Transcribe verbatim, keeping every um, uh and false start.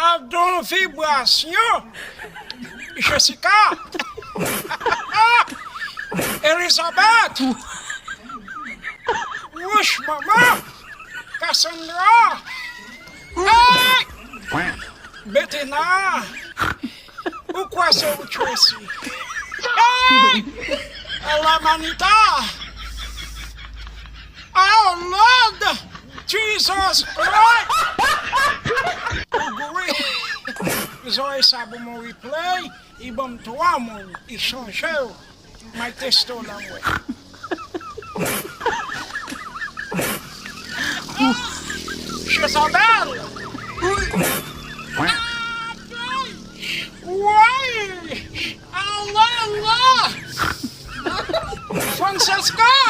Adon vibrasyon. Jessica. Elizabeth. Wouch, manman. Cassandra. Hey! Betena. Ou kwè se ou Tracy? Hey! La Manita. Oh Lord! Jesus Christ! Gougouri! Zòrèy sa pou mwen replay, li ban m twa moun, li chanje w. Mwen teste w la, mwen. Jezabèl! Woy! Alala! Francesca!